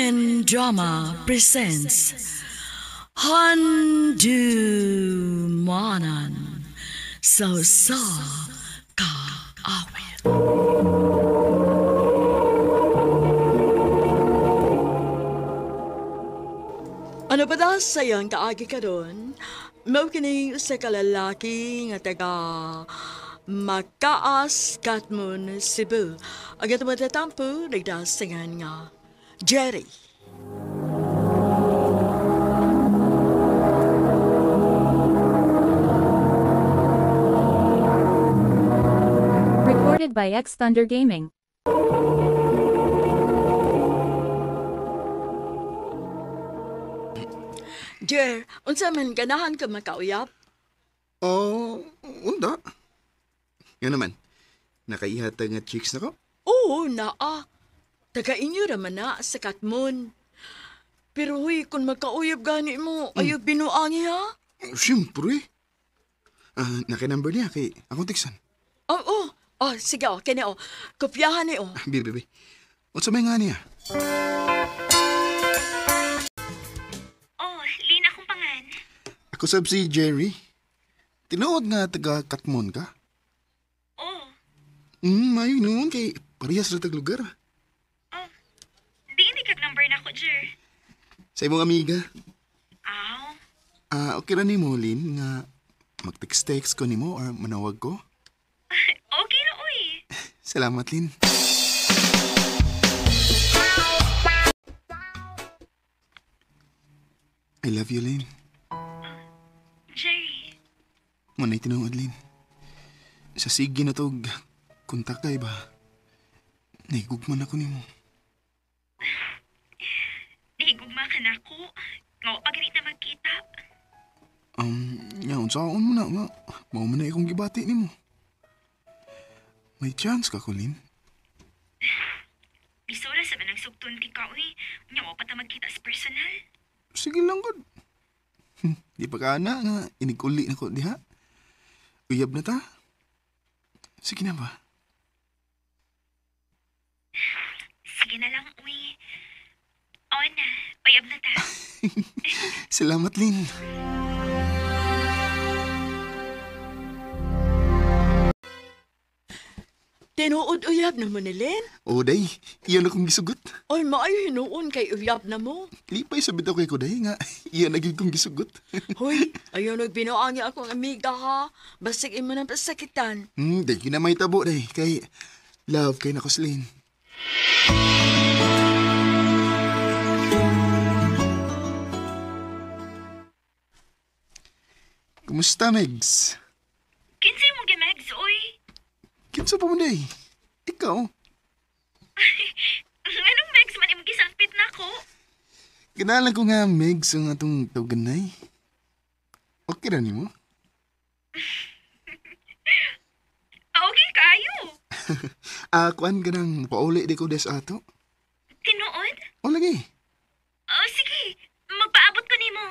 Pen Drama presents Handumanan sa Usa Ka Awit. Ano ba da sayang kaagi karon? Mao kini usa ka lalaki nga taga Makaas, Katmon, Cebu. Ang atong matatampo, nagdasingan nga Jerry. Recorded by X Thunder Gaming. Jer, unsa man ganahan ka makauyap? Oh, unda. Nga naman, nakaihatag nga chicks na ko? Oo, naa. Taga inyo raman na sa Katmon. Pero huy, kung magkauyap gani mo, ayaw binuangi ha? Siyempre. Ah, naka-number niya kay akong tiksan. Oo, oh, oh. Sige, oh, kini oh. Kopyahan ni oh. Ah, bi, bi, bi. Unsa may nga niya? Oh, Lina akong pangan. Ako sab si Jerry. Tinuod nga taga Katmon ka? Oh, Mayo noon kay parehas ra tag lugar. oh. Di hindi kag number na ko, Jer. Sa imong amiga. Aw, Ah, okay ra nimo Lin nga mag-text-text ko nimo or manawag ko? Okay ra, uy. Salamat, Lin. I love you, Lin. Jerry, Manay tinuod, Lin. Sa sige na tog, kontak kay ba? Nahigugman ako nimo. nahigugma ka na ako. Nga wa pa ganit na magkita. Nya, unsaon mo na nga. Mao man na akong gibati nimo. May chance ka ko, Lin. Bisura sa manang sugton kay ka, uy. Nya wa pa ta magkita sa personal. Sige lang, gud. Di pa ka na nga, iniguli na ko diha. Uyab na ta. Sige na ba? Sige na lang, uy. Oo na, uyab na ta. Salamat, Lin. Tinuod uyab na mo ni Lin. O, day. Iyan akong gisugot. Oy, maayo hinuon kay uyab na mo. Lipay sa bitaw kay ko, day, nga. Iyan na gyud kong gisugot. Hoy, ayaw nagbinuangi akong amiga ha. Basig imo nang pasakitan. Day, yun na may tabo, day. Kay, love kay nako si Lin. Kumusta, Megs? Kinsay mo gimegs, uy? Kinsa pa mo, day? Ikaw? Anong megs man imong gisangpit na ko? Ganalan ko nga, Megs, ang atong tawaganay. Okay ra nimo? Okay kayo. Ah, kuan ka nang pauli di ko des ato. Tinuod? O lagi. Oh, sige. Magpaabot ko nimo.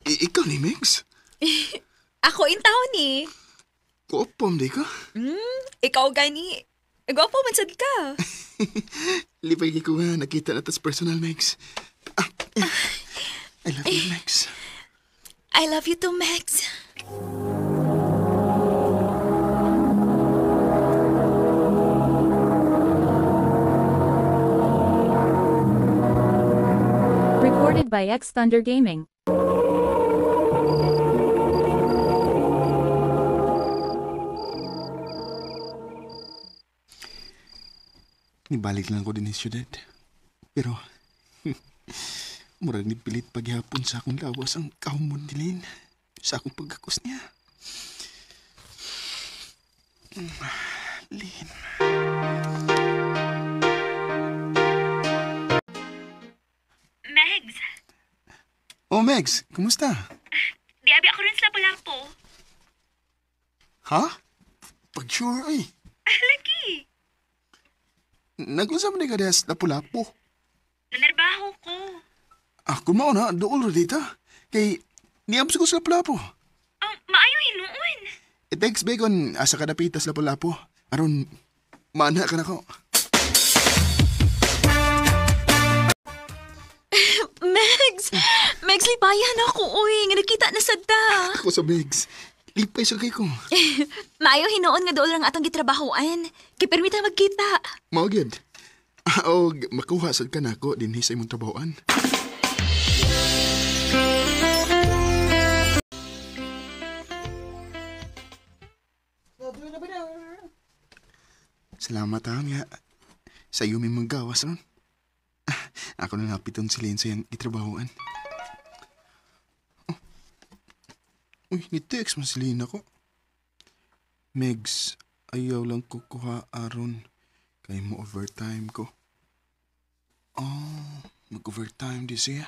Ikaw ni Megs? Ako in taon ni. Kuopom di ka? Ikaw gani. Gwapo man sad ka. Lipay ko nga nakita na tas personal, Megs. Ah, eh. I love you, Megs. I love you too, Max. Recorded by X Thunder Gaming. Nibalik lang ko din sa syudad. Pero, murag nipilit paghapon sa akong lawas ang kaumon ni Lin sa akong pagkakos niya. Lin. Megs, Oh, Megs, kumusta? di abi ako rin sa Lapu-Lapu. Ha? Pag-sure ay. Lagi. Nag-unsa man ni ka diha sa Lapu-Lapu? Nanarbaho ko. Ah, kung mao na, dool ra dita. Kay, niabs ko sa Lapu-Lapu. Oh, maayo hinuon. I-text ba kung asa ka napitas Lapu-Lapu. Aron, maana ka na ko. Megs! Megs, lipayan ako, uy. Nga nakita na sad ta. Ako sa Megs. Lipay sa kay ko. Maayo hinuon nga dool lang atong gitrabahoan. Kay permita magkita. Mao gyud. Og makuha sad ka nako dinhi sa imong trabahoan. Salamat ha nga. Sa iyo may manggawas ron. Ako na napiton si Lynn sa iyang itrabahoan. Oh. Uy, ni-text man si Lynn ako. Megs, ayaw lang kukuha aron. Kay mo overtime ko. Oh, mag-overtime di siya.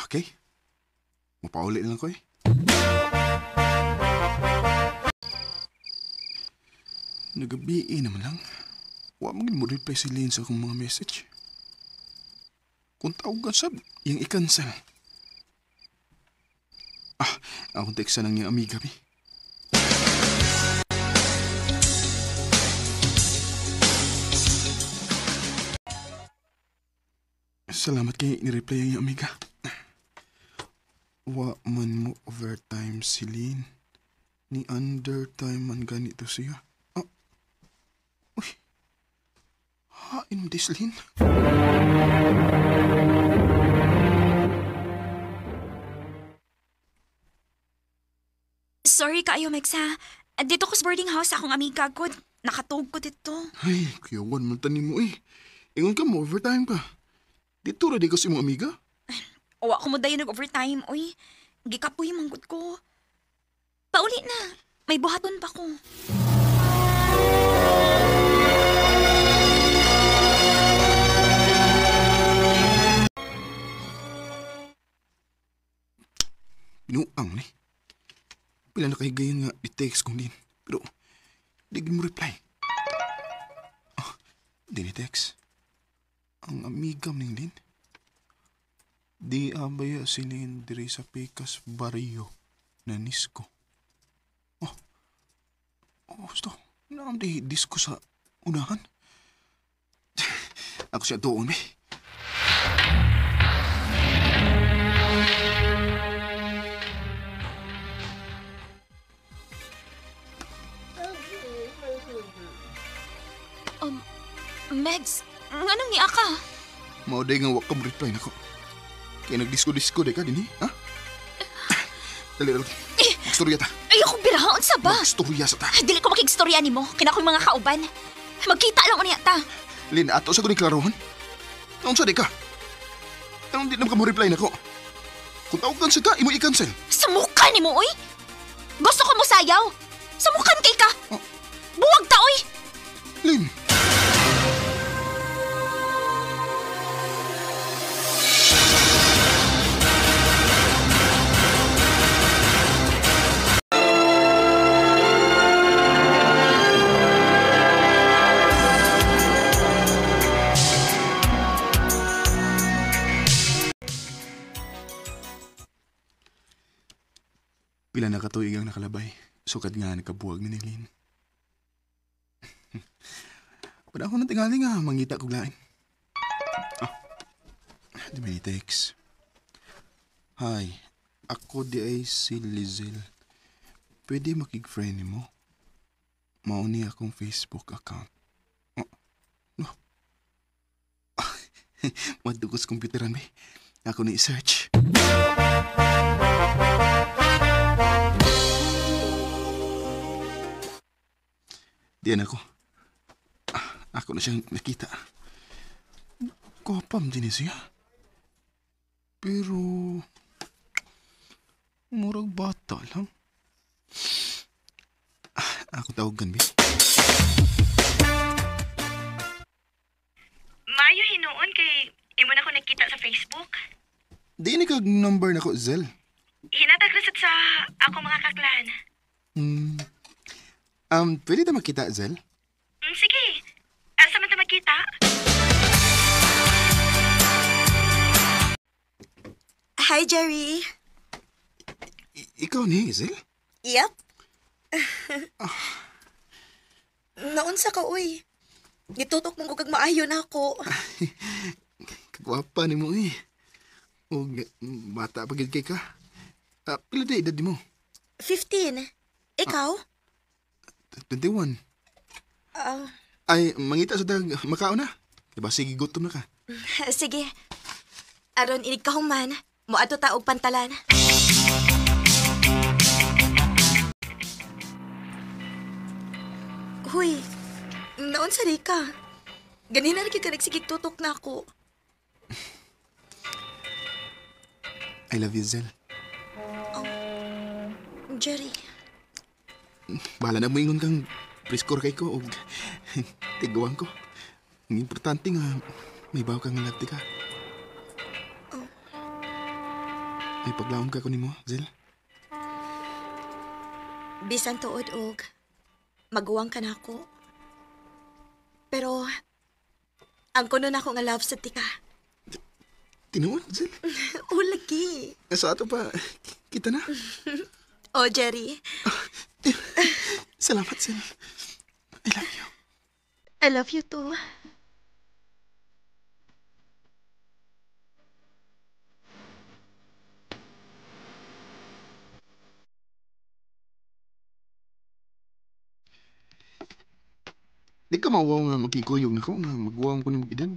Okay. Mapauli lang ko eh. Nagabi naman lang. Wa man mo reply si Lynn sa akong mga message. Kung tawag sab, iyang i-cancel. Akong text ng iyang amiga, bi. Salamat kay ni-reply ang iyang amiga. Wa man mo overtime si Lynn. Ni undertime man ganito siya. Uy, hain mo this, Lynn. Sorry kaayo, Megs, ha. Dito ko sa boarding house akong amiga ko. Nakatug ko dito. Ay, kuyawan man tanim mo eh. Ingon ka mo, overtime ka. Dito ra di ko sa imong amiga. Owa ko mo dayon nag-overtime, uy. Gikapoy manggod ko. Pauli na. May buhaton pa ko. Pinuang ni. Pila na kay gayon nga di-text kong din. Pero, di mo reply. Di ni-text. Ang amiga ning Lynn. Di abaya si Lynn diri sa Picas Barrio na nisko. Oh, gusto. Naam di disco sa unahan. Ako siya doon eh. Megs, nganong niya ka? Mauday nga wak ka reply nako. Kaya nagdisko-disko di ka din eh, ha? Dali, dali. Magstorya ta. Ayoko birahaon sa ba? Magstorya sa ta. Dili ko makigstorya nimo. Kina ko'y mga kauban. Magkita lang unya ta. Lin, ato sa kuning klarohan. Anong sa di ka? Anong di naman ka mo reply nako? Kung tawag sa ka, imo i-cancel. Sa mukha nimo, oy! Gusto ko mo sayaw. Sa mukhan kay ka. Oh. Buwag ta, oy! Lin! Pila na katuig ang nakalabay. Sukad nga nakabuwag ni Lynn. Panahon na tingali nga, mangita kog lain. Di may text. Hi, ako di ay si Lizelle. Pwede makig-friend mo? Mauni akong Facebook account. Oh, no. Madugos computeran may. Ako ni search. Diyan ako. Ako na siyang nakita. Kopam din siya. Pero murag bata lang. Ako tawagan, bi. Mayo hinuon kay imo na ko nakita sa Facebook. Di ni kag number na ko, Zel. Hinatag ra sad sa ako mga kaklan. Pwede ta makita, Zel? Sige. Asa man ta makita? Hi, Jerry. Ikaw ni, Zel? Yep. Naunsa ka, uy. Gitutok mong kag maayo na ako. Kagwapa ni mo eh. O bata pa gid kay ka. Pila di edad mo? 15. Ikaw? 21. Ay, mangita sa dag, makaon na. Diba, sige, gutom na ka. Sige. Aron inig ka human, moadto ta og pantalan. Huy, naunsa ri ka? Ganina ra gyud ka nagsigig tutok na ako. I love you, Zel. Jerry. Bahala na mo ingon kang preskor kay ko og tiguan ko. Ang importante nga, may baw kang love ka. Ay, paglaom ka ko nimo, Zel. Bisan tuod og maguwang ka na ako. Pero ang kuno na ako nga love sa tika. Tinuod, Zel. O lagi. Sa ato pa, kita na. O Jerry, Salamat, Zel. I love you. I love you too. Di ka mauwaw nga magkikuyog na ko, nga magwaw ko ni mag-edad.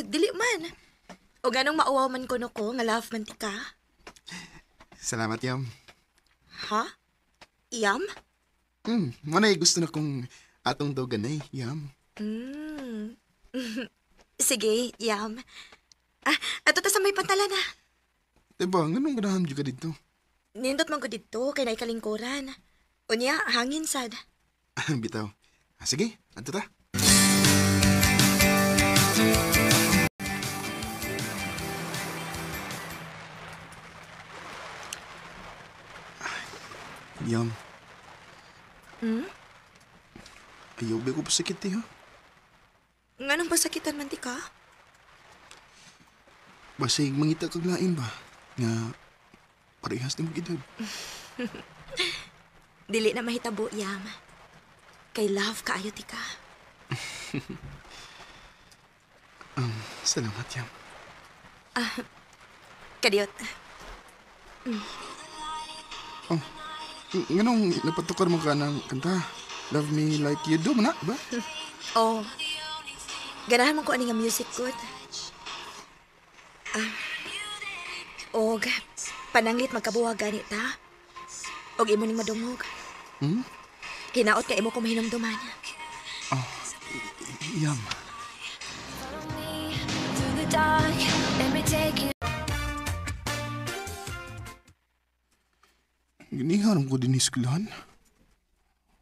Dili man. O ganong mauwaw man kuno ko nga love man tika. Salamat, Yam. Ha? Yam? Manay gusto na kong atong daw ganay, Yam. Mm. Sige, Yam. Ah, ato ta sa may pantalan ah. Diba, nganong ganahan ka dito? Nindot man ko dito kay naikalingkuran. Unya, hangin sad. Bitaw. Ah, sige, adto ta. Yam. Hmm? Ayaw ba ko pasakit eh, ha? Nganong pasakitan man ti ka? Basig mangita kag lain ba? Nga parehas ni mong edad. Dili na mahitabo, Yam. Kay love kaayo ti ka. Salamat, Yam. Kadiyot. Oh, nganong napatukar mo ka ng kanta? Love me like you do, man na, ba? Oh. Ganahan man ko ani nga music good. Ah. Og pananglit magkabuwag gani ta. Og imo ning madungog. Hmm? Hinaot ka imo ko mahinumduman. Oh, Yam. Giniharam ko din eskwelahan.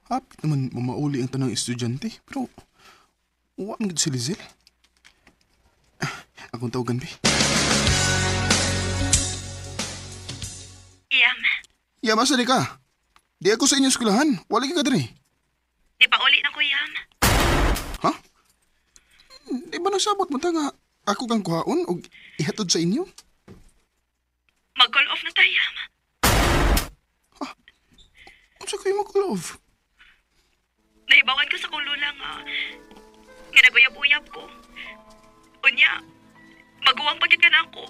Hapit naman mamauli ang tanang estudyante, pero wa man gid si Lizelle. Akong tawagan, be. Yam, Yam, asa di ka? Di ako sa inyong eskwelahan. Wala ka diri. di pa uli na ko, Yam. Ha? Di ba nasabot mo ta nga ako kang kuhaon og ihatod sa inyo? Mag-call off na tayo, Yam. Unsa kayo mag-call off? Nahibawan ko sa kong lula nga nga naguyab-uyab ko. Unya, maguwang pagid ka na ako.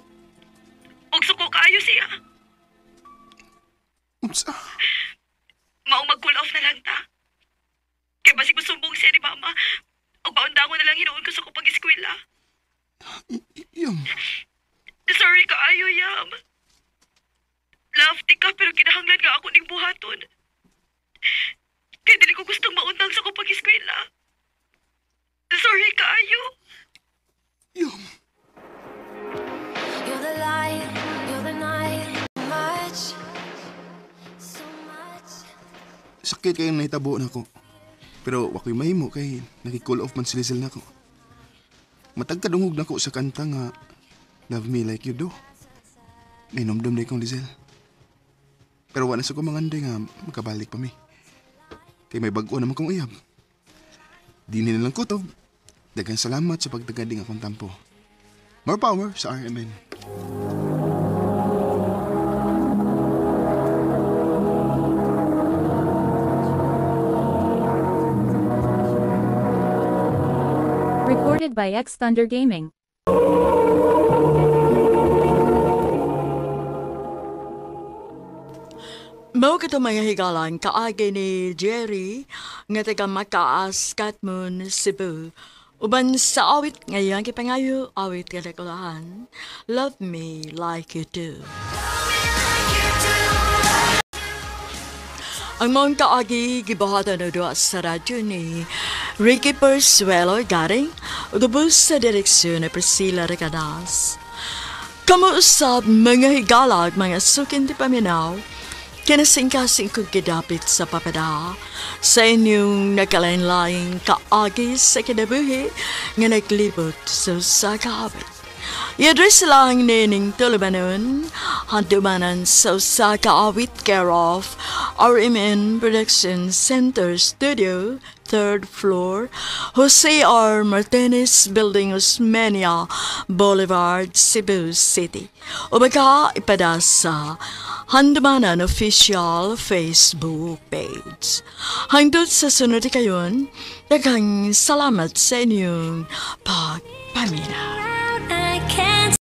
Og suko kaayo siya. Unsa? Maong mag-cool off na lang ta. Kay basig musumbong siya ni mama. Og paundangon na lang hinuon ko sa akong pag-eskwela. Yam. Sorry kaayo, Yam. Love ti ka pero kinahanglan nga ako ning buhaton. Kay dili ko gustong maundang sa akong pag-eskwela. Sorry kaayo. Yam. You're the light, you're the night. Much, so much. Sakit kayong nahitabo na ako. Pero wako'y mahimo kay naki-call off man si Lizelle nako. Matagkadungog nako sa kanta nga Love Me Like You Do. Nainomdom na ikong Lizelle. Pero wala sa ko manganday nga makabalik pa mi. Kay may bag-o naman kong uyab. Di na lang kutob. Daghang salamat sa pagtagading akong tampo. More power sa RMN. Recorded by X Thunder Gaming. Mao kato mga higalan kaagi ni Jerry nga taga Makaas, Katmon, Cebu. Uban sa awit ngayon kipangayo awit kadakulahan. Love Me Like You Do. Ang maong kaagi gibuhatan na duha sa radyo ni Ricky Persuelo Garing ug ubos sa direksyon ni Priscilla Recanas. Kamo usab mga higalag mga sukin ti paminaw, kinasingkasing kong gidapit sa papada sa inyong nagkalain-laing kaagi sa kinabuhi nga naglibot sa usa ka awit. I-address lang nining tulumanon, handumanan sa usa ka awit care of RMN Production Center Studio, 3rd floor, Jose R. Martinez Building, Osmeña Boulevard, Cebu City. O baka ipada sa Handumanan Official Facebook page. Hangtod sa sunod kayon, daghang salamat sa inyong pagpaminaw.